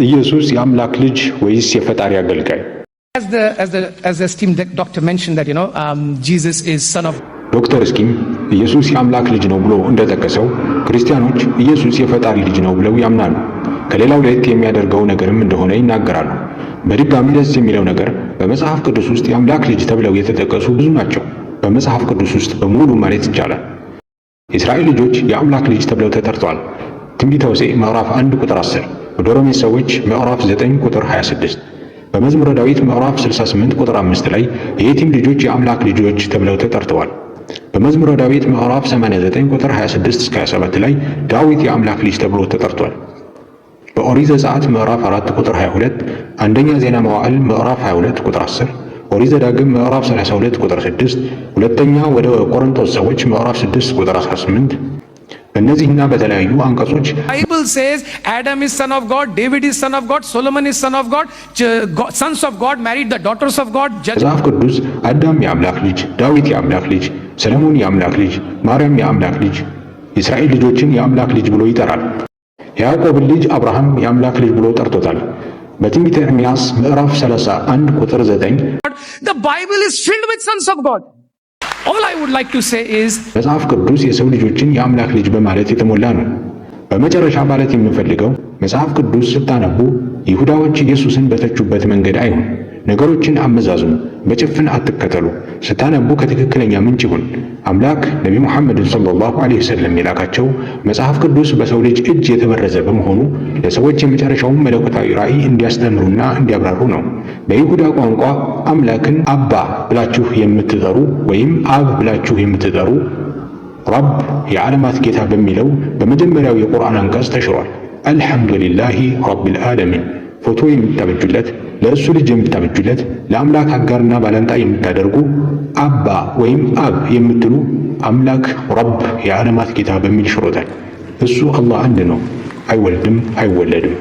ኢየሱስ የአምላክ ልጅ ወይስ የፈጣሪ አገልጋይ? As the esteemed doctor mentioned that Jesus is son of ዶክተር እስኪም ኢየሱስ የአምላክ ልጅ ነው ብሎ እንደጠቀሰው ክርስቲያኖች ኢየሱስ የፈጣሪ ልጅ ነው ብለው ያምናሉ። ከሌላው ለየት የሚያደርገው ነገርም እንደሆነ ይናገራሉ። በድጋሚ ደስ የሚለው ነገር በመጽሐፍ ቅዱስ ውስጥ የአምላክ ልጅ ተብለው የተጠቀሱ ብዙ ናቸው። በመጽሐፍ ቅዱስ ውስጥ በሙሉ ማለት ይቻላል። የእስራኤል ልጆች የአምላክ ልጅ ተብለው ተጠርተዋል። ትንቢተ ሆሴዕ ምዕራፍ 1 ቁጥር 10፣ ወደ ሮሜ ሰዎች ምዕራፍ 9 ቁጥር 26፣ በመዝሙረ ዳዊት ምዕራፍ 68 ቁጥር 5 ላይ የየቲም ልጆች የአምላክ ልጆች ተብለው ተጠርተዋል። በመዝሙረ ዳዊት ምዕራፍ 89 ቁጥር 26 እስከ 27 ላይ ዳዊት የአምላክ ልጅ ተብሎ ተጠርቷል። በኦሪት ዘጸአት ምዕራፍ 4 ቁጥር 22፣ አንደኛ ዜና መዋዕል ምዕራፍ 22 ቁጥር 10፣ ኦሪት ዘዳግም ምዕራፍ 32 ቁጥር 6፣ ሁለተኛ ወደ ቆሮንቶስ ሰዎች ምዕራፍ 6 ቁጥር 18፣ በእነዚህና በተለያዩ አንቀጾች Bible says Adam is son of God, David is son of God, Solomon is son of God, sons of God married the daughters of God. Judge መጽሐፍ ቅዱስ አዳም የአምላክ ልጅ፣ ዳዊት የአምላክ ልጅ፣ ሰለሞን የአምላክ ልጅ፣ ማርያም የአምላክ ልጅ፣ የእስራኤል ልጆችን የአምላክ ልጅ ብሎ ይጠራል። የያዕቆብን ልጅ አብርሃም የአምላክ ልጅ ብሎ ጠርቶታል። በትንቢተ ኤርምያስ ምዕራፍ 31 ቁጥር 9 The Bible is filled with sons of God. All I would like to say is መጽሐፍ ቅዱስ የሰው ልጆችን የአምላክ ልጅ በማለት የተሞላ ነው። በመጨረሻ ማለት የምፈልገው መጽሐፍ ቅዱስ ስታነቡ ይሁዳዎች ኢየሱስን በተቹበት መንገድ አይሁን። ነገሮችን አመዛዝኑ፣ በጭፍን አትከተሉ። ስታነቡ ከትክክለኛ ምንጭ ይሁን። አምላክ ነቢ ሙሐመድን ሰለላሁ ዐለይሂ ወሰለም የላካቸው መጽሐፍ ቅዱስ በሰው ልጅ እጅ የተበረዘ በመሆኑ ለሰዎች የመጨረሻውን መለኮታዊ ራእይ እንዲያስተምሩና እንዲያብራሩ ነው። በይሁዳ ቋንቋ አምላክን አባ ብላችሁ የምትጠሩ ወይም አብ ብላችሁ የምትጠሩ ረብ የዓለማት ጌታ በሚለው በመጀመሪያው የቁርአን አንቀጽ ተሽሯል። አልሐምዱሊላሂ ረቢል ዓለሚን። ፎቶ የምታበጁለት፣ ለእሱ ልጅ የምታበጁለት፣ ለአምላክ አጋርና ባላንጣ የምታደርጉ፣ አባ ወይም አብ የምትሉ አምላክ ረብ የዓለማት ጌታ በሚል ሽሮታል። እሱ አላህ አንድ ነው፣ አይወልድም አይወለድም።